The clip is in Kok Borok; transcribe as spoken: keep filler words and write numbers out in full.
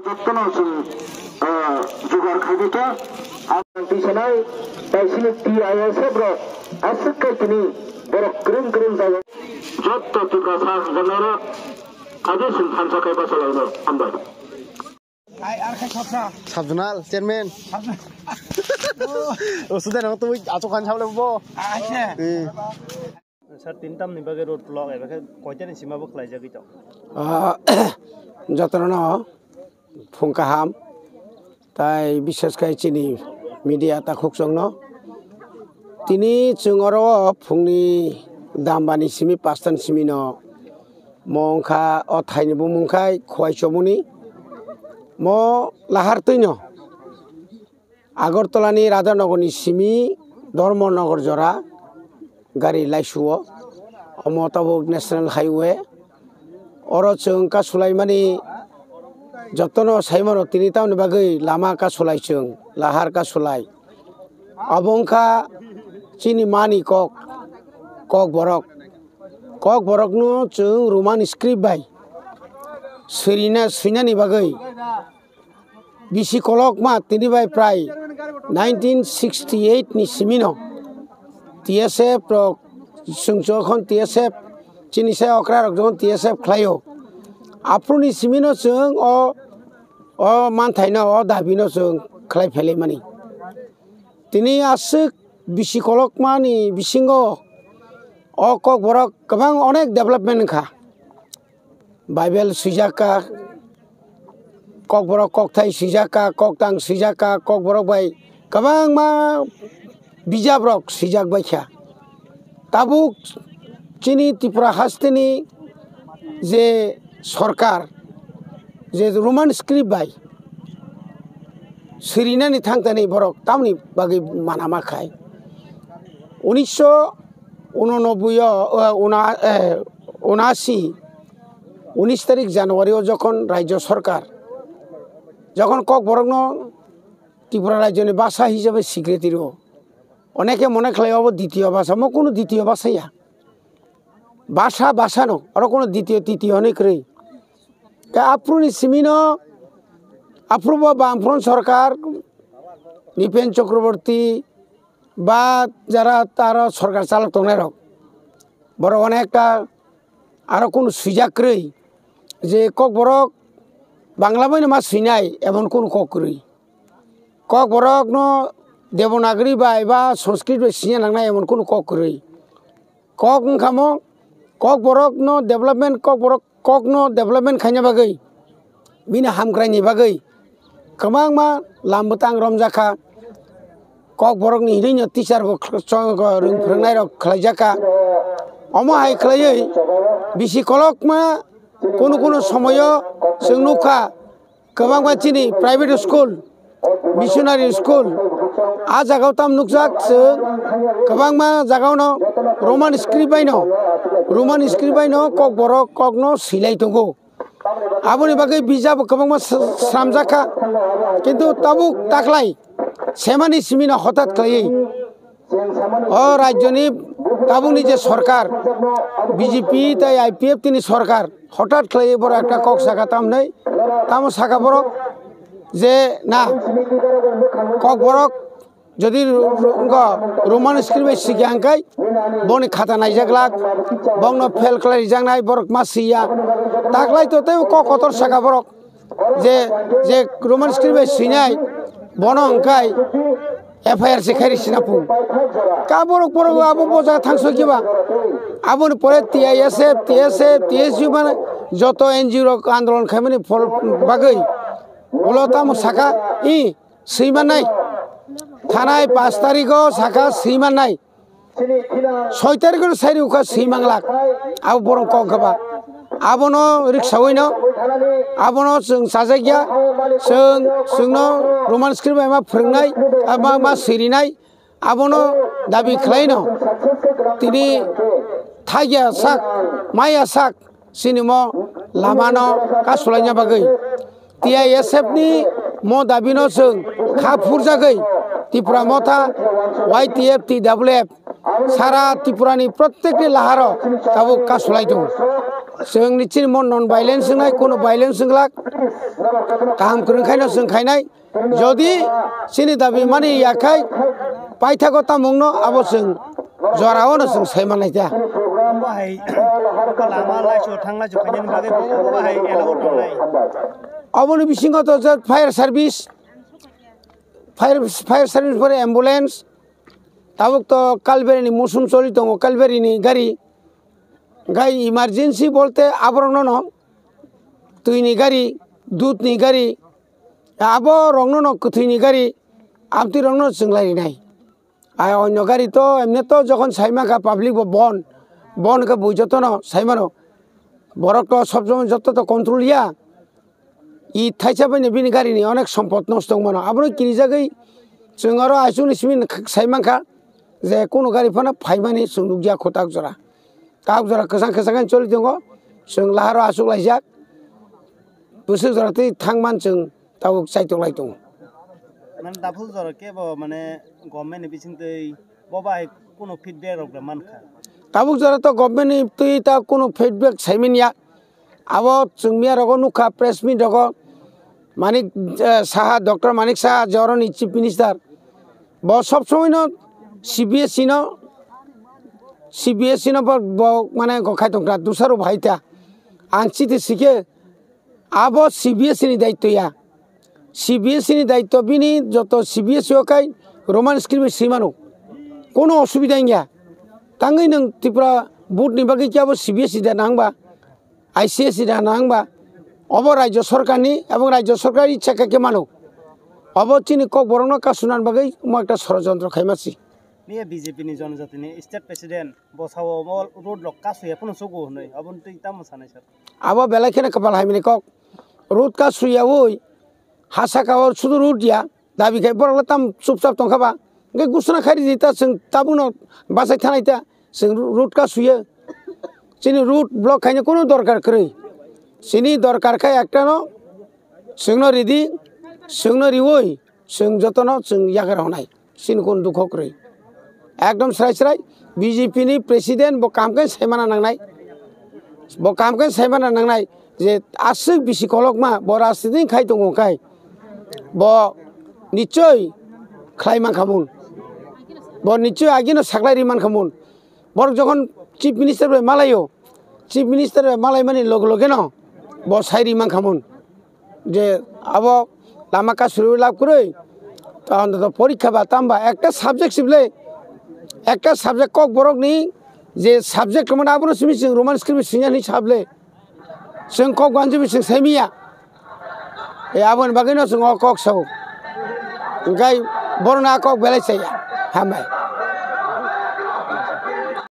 Jotono chwng, ah, jugar khaidi kha. Ang tisanai, taisini T I S F rok aswk kai tini borok kwrwng kwrwng jaga. Joto Tiprasa hamjaknairok khaidi chwng thansa khai bachalaino. Hambai. Sabjonal, chairman. Sabjonal. O, sudah nang tu achuk kan sabole bo. Acha. Eh. Sir, tini tamni bagwi road block, eba khe koitani sima bo khlaijagwi tong? Ah, jotono phung kaham, tai bishes khai chini media takhuk chwngno. Tini chwng oro phungni dambani simi, pastan simi no mo wngkha, o thaini bumung khai Khowai Chomoni, mo lahar twino. Agartala ni Radhanagar ni simi Dharmanagar jora gari laisuo, omo tabuk National Highway. Oro chwng kasulaimani jotono saimano tini tamoni bagwi lama kasulai chwng, lahar kasulai. Abo wngkha chini mani kok, Kokborok. Kokborokno chwng Roman script bai swirina, swinani bagwi bisi kolokma tini bai prai nineteen sixty eight ni simino T S F rok, chwng jokhon T S F, chini sai okra rok jokhon T S F khlaio, aphuruni simino chwng o, o manthaino, o dabino chwng khlai phelaimani. Tini aswk bisi kolokmani bisingo o Kokborok kwbang onek development wngkha. Bible swijak kha, Kokborok kokthai swijak kha, koktang swijak kha, Kokborok bai kwbangma bijabrok swijak bai kha. Tabuk chini Tripura hasteni je sorkar, je Roman script bai swirinani thangtani borok tamoni bagwi manama khai. Unisho unonoboi o, o, una-, eh, unashi, unis tarik January o jokhon Rajya Sorkar, jokhon Kokborokno Tripura Rajyoni bhasha hisabe swikriti rwo, oneke mone khlai obo ditiyo bhasha, mo kunu ditiyo bhasha ya. Bhasha, bhasha no, oro kunu ditiyo, titiyo hwnwi kwrwi. Khe aphuruni simino, aphuru bo Bamfront Sorkar, Nipen Chakraborty, ba jara taro sorkar chalok tongnai rok, borok onekta aro kunu swijak kwrwi je Kokborok Bangla bai no ma swinai emon kunu kok kwrwi. Kokborok no Devanagari bai ba Sanskrit bai swina nangnai emon kunu kok kwrwi. Kok wngkha mo Kokborok no development, Kokborok kok no development khaina bagwi, bini hamkraini bagwi kwbangma lam bwtang romjakha. Kokborokni hinwi no teacher bo chwng rwng phwrwngnai rok khlaijakha. Omo hai khlaiwi bisi kolokma kunu kunu somoyo chwng nukha, kwbangma chini private school, missionary school, a jagao tam nukjak chwng kwbangma jagao no Roman script bai no, Roman script bai no Kokborok kok no swilai tongo. Aboni bagwi bijabo kwbangma s-, sramjak kha, kintu tabuk taklai semani simino hotat khlaiwi o rajyoni tabukni je sorkar, B J P tei I P F T ni sorkar, hotat khlaiwi borok ekta kok saka tamnai, tamo saka borok je na Kokborok Jodi ro-, ro-, wngkha Roman script bai sikya hwnkhe boni khata naijak lak, bongno fail khlai rijaknai, borok ma siya. Taklai to tei kok kotor saka borok je, je Roman script bai swinai, bono hwnkhe F I R se khairi sina pu. Ka borok, borok abo boja thangso kiba. Aboni pore T I S F, T S F, T S U mane joto N G O rok andolon khaimani phol bagwi ulo tamo saka i swi mannai. Thanai pash tarikh o saka swi mannai. Soi tarikh o sai rwkha swi manglak. Abo borok kok gaba. Abono riksawi no. Abono chwng chajakya. Chwng, chwngno Roman script bai ma phwrwngnai, ma, ma swirinai. Abono dabi khlaino tini thagya sak, maya sak sinimo lamano kasulaina bagwi T I S F ni mo dabino chwng kha phurjagwi Tipra Motha, Y T F, T W F sara Tripura ni prottekni laharo tabuk kasulai tongo. Chwng ni chini mo non violence wngnai, kono violence wnglak, kaham kwrwng khaino chwng khainai. Jodi chini dabi mani yakhai paithago tamungno abo chwng joraono chwng sai manlai ta. Bo hai lama laiso thang laiso khainani bagwi bo, bo, bo hai ela o tongnai. Aboni bisingo to je fire service, fire, fire service pore ambulance, tabuk to Kalberi ni musum choli tongo, Kalberi ni gari, gai emergency bolte aborokno no twi ni gari, dud ni gari, abo rokno no kwthwi ni gari, amtwi rokno chwng lai rinai. Ai onyo gari to emne to jokhon sai mankha public bo bon, bon khe bui jotono sai mano. Borok to sob somoi joto to control ya. I thaisa bai no bini gari ni onek sompot nosto wng mano. Abono kirijagwi chwng oro aichukni simi sai mankha je kono gari phano phaimani chwng nukya kho tak jora. Kok jora kwchang kwchang khe choli tongo. Chwng laharo achuk laijak. Bwswk jora twi thangman chwng tabuk chaitok lai tongo. Mane daphul jora kebo mane government ni bisingtwi bo bai kuno feedback rok mankha. Tabuk jora to government ni twi ta kuno feedback saiman ya. Abo chwng miya rogo nukha press meet rogo. Manik, eh, Saha, Doctor Manik Saha, je oroni Chief Minister, bo sob somoi no C B S E no, C B S E no bo, bo mane gokhai tongkha, dusaro bhai ta. Ang chiti sikhe, abo C B S E ni daityo ya. C B S E ni daityo bini joto C B S E o kai Roman script bai swi mano. Kono osubida wngya. Tangwi nwng Tripura board ni bagwi khe abo C B S E da nangba? I C S E da nang ba? Obo Rajya Sarkar ni ebong Rajya Sarkar ichha khe khe mano. Obo chini Kokborok no kasunan bagwi omo ekta sorojontro khaima si. Miya B J P ni Jonojati ni State President bosao omo road rok kasuya phano sugo hwnwi, obo twi tamo sanai sir? Abo belai kheno kwpal hamya ni kok. Road kasuya oi, ha saka o sudu road ya. Dabi khai borok le tam chupchap tongkha ba. Hwnkhe gusuna khai ridi ta, chwng tabukno bachai thanai ta, chwng road kasuya. Chini road block khaina kunu dorkar kwrwi. Chini dorkar khe ekta no chwngno ridi, chwngno riwi chwng jotono chwng yagra hwnai. Chini kunu dukho kwrwi. Ekdom srai srai B J P ni president bo kaham khe saimana nangnai. Bo kaham khe saimana nangnai je aswk bisi kolokma bo rajniti khai tongo khai bo nichoi khlai mankha mun. Bo nichoi agino saklai ri mankha mun. Borok jokhon chief minister bai malaio, chief minister bai malaimani loge loge no bo sai ri mankha mun. Je abo lama kasuri lab kwrwi, to anto porikha ba tamba ekta subject sible, ekta subject Kokborok ni je subject mane abono simi chwng Roman script singya ni sable, chwng kok ganji bi chwng saimiya. E aboni bagwi no chwng o kok sao. Hwnkhe borok no a kok belai chaya. Hambai.